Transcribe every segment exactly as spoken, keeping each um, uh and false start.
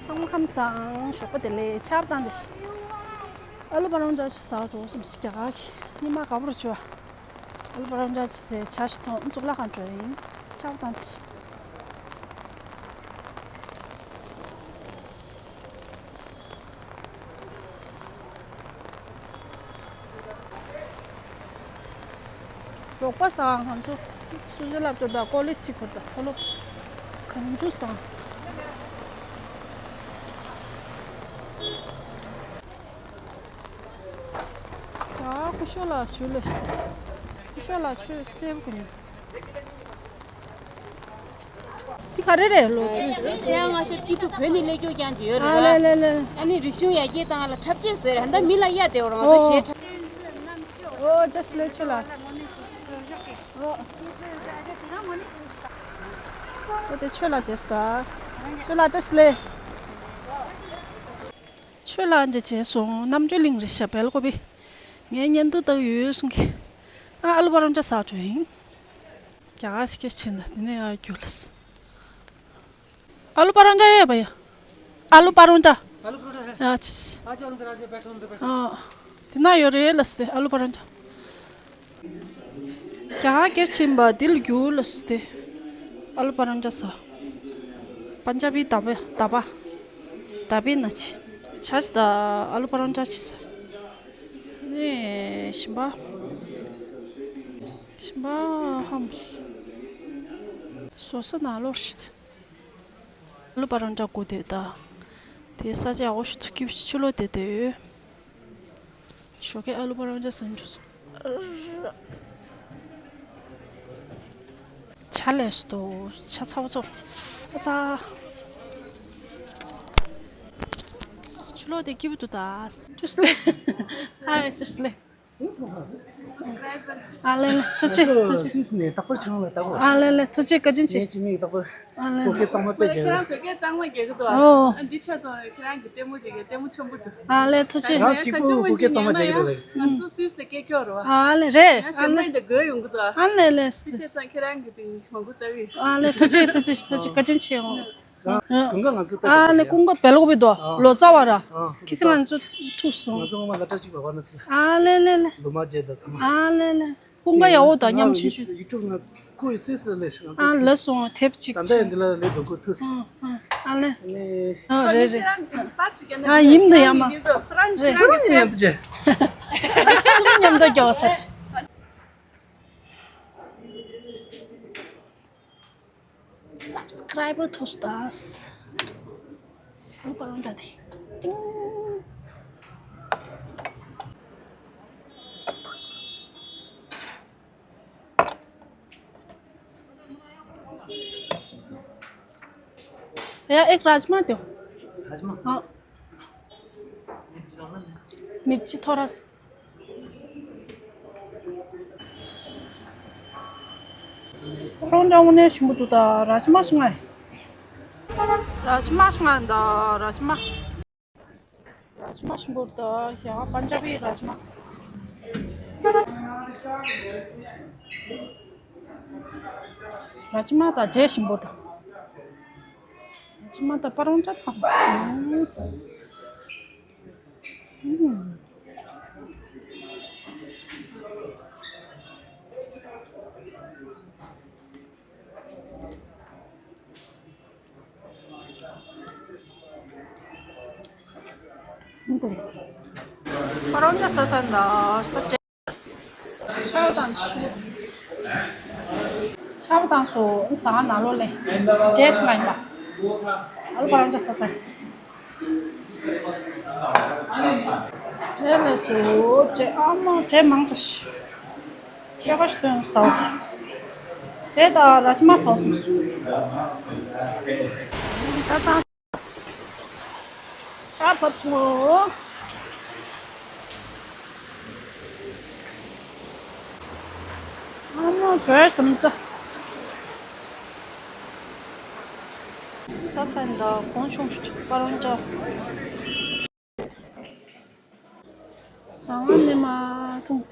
ཚང་མ་ཁམས་བཟང་། ཞོགས་པ་བདེ་ལེགས། ཆར་བཏང་དེ་ཤི། ཨ་ལུ་པ་རོང་ཇ་ཆུ་ཟ་འགྲོ་བསམ་ཞིག་རྒྱ་གར་གྱི་ཉི་མ་དགའ་པོར་བྱོས། ཨ་ལུ་པ་རོང་ཇ་ཆུ་ཟས་ཇ་ཞིག་འཐུང་། གཙུག་ལག་ཁང་འགྲོ་ཡིན། ཆར་བཏང་དེ་ཤི། རོགས་པ་ཟ། ང་ཚོ་སུ་ཇི་སློབ་གྲྭ་དང་ཀོ་ལེ་ཇི་གཅིག་པོ་དང་། ཁོ་ལོ་གང་དུ་ཟ། ཡ། སྐུ་ཞབས་ལགས་ཞུ་ལ་ཤི། སྐུ་ཞབས་ལགས་ཆུ་སེར་པོ་ཉོ། འདི་ག་རེ་རེད་ལོ། ཤེས་ཡ་ང་ཤེས་སྐྱིད་སྡུག་བོད་ནས་སླེབས་རྒྱུ་རྐྱང་ཅིག་ཡོད་རེད། ཨ་ལེ་ལེ་ལེ། ཨ་ནི་རིག་གཞུང་ཡར་རྒྱས་བཏང་ལ་འཁྲབ་ཆས་བཟོས་རེད། ད་མི་ལ་གཡར་བསྡད་ཡོད་རེད། ང་ཚོ་གཞས་འཁྲབ། ཨོ་ཇ་སི་ལེ་ཆོས་ལགས། ཨོ། ཨོ་དེ་ཆོས་ལགས་ཇ་སི་ལེ། ཆོས་ལགས་ཇ་སི་ལེ། ཆོས་ལགས་འདི་བྱས་སོང་། རྣམ་དཔྱོད་གླིང་རེད་ཤག་བལ་ཀོ་པི། ངས་བརྙན་ཐུང་ལྟ་གི་ཡོད་གསུང་གི། ཨ་ཨ་ལུ་པ་རོང་ཇ་ཟ་འགྲོ་ཡིན། རྒྱ་གར་སྐད་ཆེན་ད་དེ་ནས་ཡར་རྒྱུགས་ལ། ཨ་ལུ་པ་རོང་ཇ་ཡོད་པ་ཡ། ཨ་ལུ་པ་རོང་ཇ། आलू परोठा है। ཡ་ཆི་ཆི། आ जाओ अंदर, आ जाओ, बैठो अंदर, बैठो। ཨ། དེ་ན་ཡོད་རེད་ལ་སི་ཏེ་ཨ་ལུ་པ་རོང་ཇ། རྒྱ་གར་སྐད་ཆེན་པ་དེ་ལ་རྒྱུགས་ལ་སི་ཏེ། ཨ་ལུ་པ་རོང་ཇ་ཟ། པན་ཇ་བི་ད་པ་ད་པ། ད་པའི་ན་ཆི། ཆ་ཆི་ད་ཨ་ལུ་པ་རོང་ཇ་ཆི་ཟ། ནས་ཞིམ་པ། ཞིམ་པ་ཧམ། སོ་སོ་ན་ལོ་ཤི། ཨ་ལུ་པ་རོང་ཇ་དགོས་དེ་ད། དེ་ས་ཆ་ཡག་པོ་ཞིག་ཏུ་སྐྱིད་ཆུ་ལོ་དེ་དེ་ཡོད། ཞོགས་ཀས་ཨ་ལུ་པ་རོང་ཇ་ཟ་འགྲོ་སོང་། ཆ་ལས་སུ་དོ། ཆ་ཚ་བོ་ཚོ། ཨ་ཚ། ཆུ་ལོ་དེ་སྐྱིད་པོ་འདུག་ད། ཅུས་ལེ། ཧའི་ཅུས་ལེ། ཨ་ལེ་ལེ། ཐུགས་རྗེ་ཆེ། ཐུགས་རྗེ་ཆེ། སུད་སི་ནས་རྟག་པར་ཁྱེད་རང་ལ་ལྟ་གོ། ཨ་ལེ་ལེ། ཐུགས་རྗེ་བཀའ་དྲིན་ཆེ། ངས་ཅི་མིག་རྟག་པར། ཨ་ལེ། བོད་སྐད་གཙང་མ་དཔེ་ཁྱེད་རང་བོད་སྐད་གཙང་མ་རྒྱག་གི་འདུག་ཨ། ཨོ། ཨ་འདི་ཆ་ཚང་ཁྱེད་རང་གི་ལྟད་མོ་རྒྱག་གི་ལྟད་མོ་ཆེན་པོ་འདུག་ཨ་ལེ་ཐུགས་རྗེ། རང་གཅིག་པུ་བོད་སྐད་གཙང་མ་རྒྱག་གི་འདུག་ལེ། ང་ཚོ་སུད་སི་ལ་སྐད་སྐྱོ་རེད་བ། ཨ་ལེ་རེད། ཡང་ཨ་གཞན་པ་ལེ། ཡིན་ད་དགོས་ཡོང་གི་འདུག་ཨ། ཨ་ལེ་ལེ། འདི་ཆ་ཚང་ཁྱེད་རང་གི་དེ་མང་པོ་ལྟ་གི། ཨ་ལེ་ཐུགས་རྗེ་ཐུགས་རྗེ་ཐུགས་རྗེ་བཀའ་དྲིན་ཆེ་ཨོ། ཀུན་དགའ་ང་ཚོའི་དཔེ་ཨ་ལེ་ཀུན་དགའ་བལ་ཀོ་པི་དོ། ཨ། ལོ་ཙཱ་བ་ར། ཨ། ཁི་སི་ང་ཚོ་ཐུག་སོང་། ང་ཚོ་ངོ་མ་ལ་བཀྲ་ཤིས་པ་བར་ན་ཚེ། ཨ་ལེ་ལེ་ལེ། ལོ་མ་རྗེས་ད་ཚང་མ། ཨ་ལེ་ལེ། ཀུན་དགའ་ཡག་པོ་དང་མཉམ་ཆུང་ཆུང་། ཡུ་ཊུབ་ན་ཁོ་ཡི་སུད་སི་ལ་ལས་ང་ཚོ། ཨ་ལ་སོང་དེབ་ཅིག་ད་ལྟ་ཡང་འདི་ལ་ལས་དོ་ཁོ་ཐུག་ཨ་ཨ་ཨ་ལེ། ནས། ཨ་རེད་རེད། ཨ་ཡིན་ད་ཡ་མ། རེད། ཁོ་རང་ཉིད་ཡང་དུ་བྱས། སུམ་མཉམ་དུ་རྒྱག་ས་ཆེ། སབ་སི་ཀ་རའི་བར་ཐོབ་སོང་། ཨ་ལུ་པ་རོང་ཇ་དེ། ཏིང་། भैया, एक राजमा दो। राजमा? हाँ। मिर्ची थोड़ा सा। རོང་འདྲ་བོ་ནས་ཞིམ་པོ་འདུག་ད། ར་ཇ་མ་ཞིག་ང་། ར་ཇ་མ་ཞིག་ང་ད། ར་ཇ་མ། ར་ཇ་མ་ཞིམ་པོ་འདུག་ད། ཡ་པན་ཇ་བི་ར་ཇ་མ། ར་ཇ་མ་ད་འབྲས་ཞིམ་པོ་འདུག་ར་ཇ་མ་ད་པ་རོང་ཇ་ད། ཨུམ། པ་རོང་ཇ་ཟ་ས་འདྲ། ཆར་པ་བཏང་སོང་། ཆར་པ་བཏང་སོང་། ཟ་ནང་ལོགས་ལ་འབྲས་མ་ཡིན་པ། ཨ་ལུ་པ་རོང་ཇ་ཟ་ས། འབྲས་ལ་སོ། འབྲས་ཨ་མ་འབྲས་མང་དྲགས་ཤག་ཕྱེད་ཀ་ཞིག་བཏོན་ཟ་འོ། འབྲས་དང་ར་ཇ་མ་ཟ་འོ་སོང་། ད་ད། ཆར་བབས་སོང་། ཨ་མ་བྲོས་སམ་ད། ས་ཚ་འདྲ་གོང་ཆུང་ཞིག་པ་རོང་ཇ། ཟ་བ་ནི་མ་འཐུང་།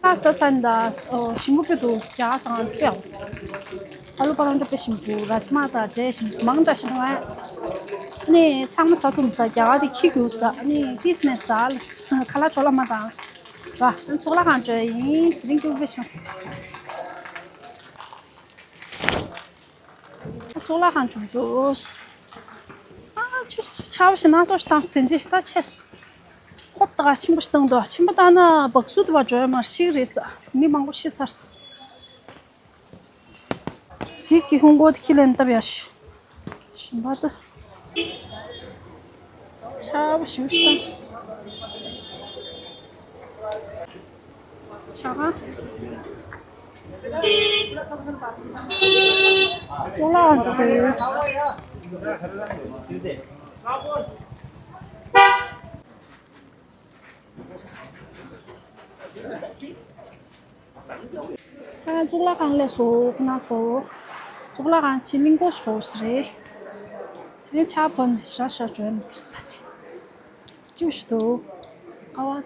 ཨ་ས་ས་འདྲ། ཨོ་ཞིམ་པོ་དཔེ་འདུག་རྒྱ་ས་ང་ཚོ་ཡང་། ཨ་ལུ་པ་རང་འདྲ་དཔེ་ཞིམ་འདུག་ར་ཇི་མ་དང་འབྲས་ཞིམ་འདུག་མང་དྲགས་ཞིམ་འདུག་ཨ་ནི་ཚང་མ་ཟ་ཐུབ་མི་ཟ་རྒྱ་གར་དེ་ཁྱི་རྒྱུག་ཟ་ཨ་ནི་ཏིས་ནས་ཟ་ལ་ཁ་ལག་བྲོ་ལ་མ་དང་ཟ་ཨ་ནི་གཙུག་ལག་ཁང་བྲོས་ཡིན་དེ་རིང་རྒྱུག་དཔེ་ཞིམ། གཙུག་ལག་ཁང་བྱུང་འདུག་ཨ་ཆུ་ཆུ་ཆར་པ་ཞིག་སྣ་ཚོགས་ཤིག་བཏང་ཞིག་དེ་འཇིག་ད་ཆེ་སོང་། ཧོབ་ད་ག་ཆེན་པོ་ཞིག་བཏང་འདུག་ཆེན་པོ་བཏང་ན་སྦག་སུ་དུ་བ་འགྲོ་ཡ་མར་ཤིག་རེད་ས་མི་མང་པོ་ཤི་ཚར་སོང་། དེ་གི་ཧུང་གོ་དེ་ཁྱི་ལེན་སྟབས་ཡ་ཤི་ཞིམ་པ་ད། ཆར་པ་ཞུ་ཤི་ད། ཆ་ག་ཅོ་ལགས་འགྲོ་གི་ཡོད། ད་གཙུག་ལག་ཁང་སླེབས་སོང་ཁོ་ན་ཚོ། གཙུག་ལག་ཁང་ཕྱིན་གླིང་སྐོར་ཞིག་འགྲོ་ཞིག་རེད། དེ་ནས་ཆར་བབས་ནས་ཞག་ཞག་འགྲོ་ཡ་མི་འདུག་ས་ཆེ། བཅུ་ཞིག་འདུག་ཨ་བ།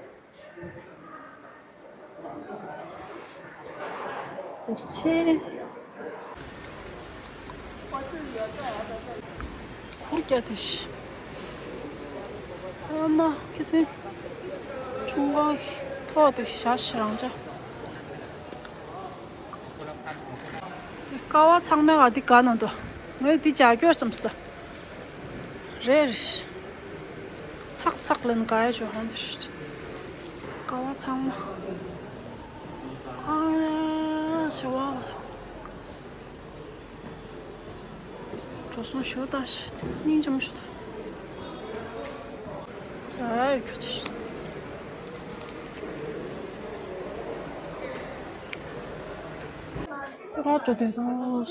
དེ་ཕྱིན། ཁོ་རྒྱ་དེ་ཤི། ཨ་མ་ཁི་སེ། ཆུང་ག་གི་ཐོག་དེ་ཤི་ཞག་ཤི་རང་ཅག་ཀ་བ་ཚང་མའི་ག་འདི་ག་ན་འདུག་ངས་འདི་བྱ་རྒྱུ་བསམ་སྟ། རེད་རེད། ཚག་ཚག་ལེན་ག་ཡ་ཅོ་ཧོན་དེ་ཤི། ཀ་བ་ཚང་མ། ཨ་ཡ་ཞི་བ། འགྲོ་སོང་ཞུ་ད་ཤི་སྙིང་རྗེ་མོ་ཞུ་ད། ས་ཡ་ཡོད་ཁྱོད་དེ་ཤི། ཀ་བ་འགྲོ་དེ་དོ།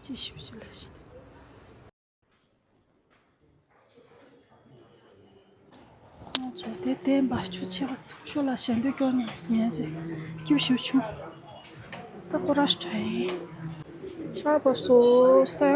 ཅི་ཞིག་ཞིག་ལ་ཞིག་ང་ཚོ་དེ་བསྟན་པ་ཆུ་ཆེ་བ་སུ་ཤོ་ལ་ཞལ་འདོན་སྐྱོར་ཉག་ཉན་ཅེ་སྐྱིབ་ཞུ་ཆུང་། ད་ཀོ་ར་ཤ་ཡིན། ཆར་པ་སོ་སྟེ།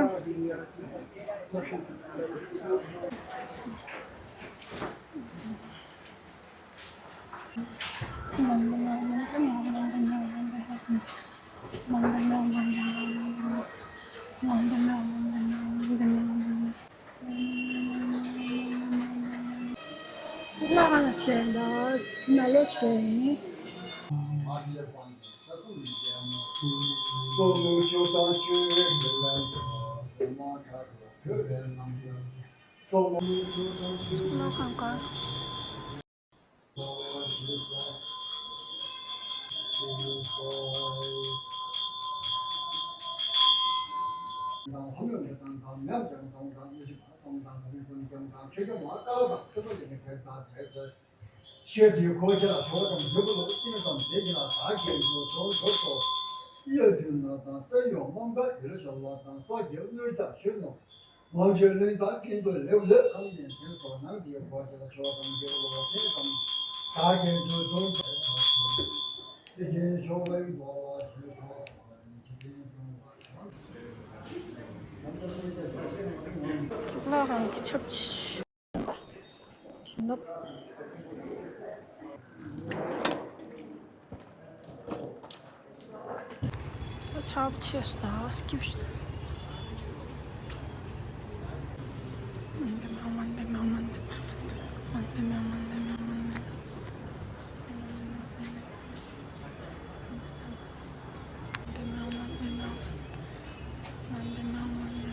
ཤེས་དུས་འཁོར་ཆ་ལ་གྲོགས་དང་འབྲུ་གུ་ལ་སྐྱིད་དང་བདེ་གྱི་ལ་དག་གི་འགྲོ་གྲོང་འགྲོ་སོ། གཡོ་དུས་ན་དང་བཙན་གཡོག་རྨོངས་དགའ་ཡུལ་ཤོར་བ་དང་སོ་རྒྱལ་གནོད་བྱ་ཤུལ་ནོ། མང་ཆོས་ལུས་དང་ཀུན་ཏུ་ལེའུ་ལེ་ཁམས་ནས་འཛིན་སོ་ནང་གི་འཁོར་ཆ་ལ་གྲོགས་དང་འབྲུ་གུ་ལ་སྐྱིད་དང་དག་གི་འགྲོ་གྲོང་འགྲོ་སོ། སྲིད་ཀྱི་ཤོག་ལེའུ་འགྲོ་བ་ཞུ་ཐོག་འཇིག་རྟེན་སྐྱོང་བ་གཙུག་ལག་ཁང་གི་ཆབ་ཆ། བྱིན་རླབས། ད་ཆར་པ་ཆེ་སོང་ད་སྐྱིད་པོ་ཞིག་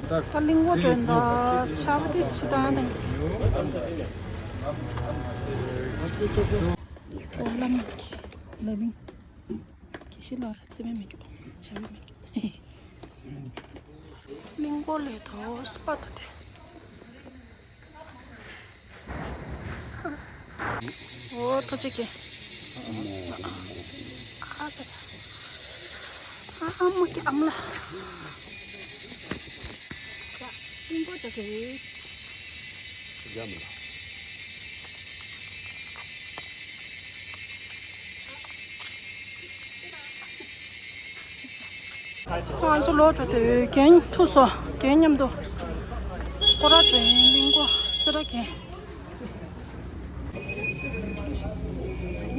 ད་གླིང་སྐོར་འགྲོ་ཡིན་ད། ཆར་པ་དེ་ཞི་དང་དང་། འོ་ལམ་གྱི་ལ་བིང་། གི་ཤི་ལ་སི་མེ་མེ་ཀྱོ། ཆར་པ་མེ་ཀྱོ། གླིང་སྐོར་ལས་དོ་སི་པ་དོ་དེ། འོ་ཐོ་ཅིག་གི། ཨ་ཙ་ཙ། ཨ་ཨ་མ་གི་ཨམ་ལ། ཡ། ཨིན་གོ་ཅོ་གི་རེད། ཁོང་ང་ཚོ་ལོག་འགྲོ་དུས་རྒན་ཐུག་སོང་། རྒན་མཉམ་དུ་སྐོར་ར་འགྲོ་ཡིན། གླིང་སྐོར་སེ་ར་རྒན།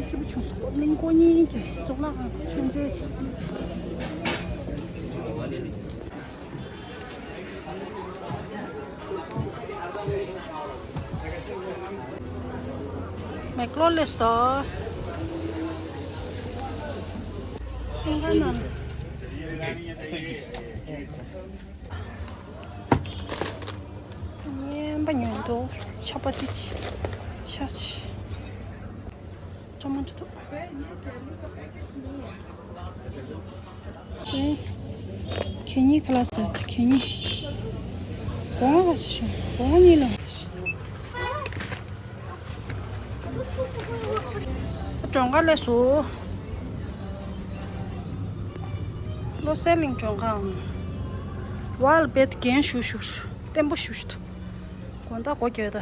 ཁྱི་པོ་ཆུང་སོང་། གླིང་སྐོར་གཉིས་ཀྱི་གཙུག་ལག་ཁང་མཆོད་མཇལ་བྱས། མེག་ལོ་ལེ་སྟོ། ཚོང་ཁང་ནང་ཉན་པ་ཉོན་འདུག་ཆ་པ་ཏི་ཆ་ཆ་ཆ་མ་འདུག་ཨེ། གད་སྙིགས་ཁ་ལག་ཟེར་ད་གད་སྙིགས། སྒོ་ང་ག་ཚོད་བྱུང་། སྒོ་ང་གཉིས་ལ། མགྲོན་ཁང་སླེབས་སོང་། བློ་གསལ་གླིང་མགྲོན་ཁང་། ཝལ་བེད་རྒན་ཞུ་ཞུ། བརྟན་པོ་ཞུ་ཞུ། དགོང་དག་སྒོ་རྒྱག་ད།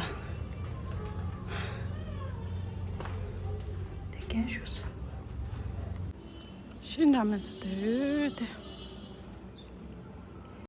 དེ་རྒན་ཞུ་ས། ཤི་འདྲ་མིན་ས་དེ་དེ།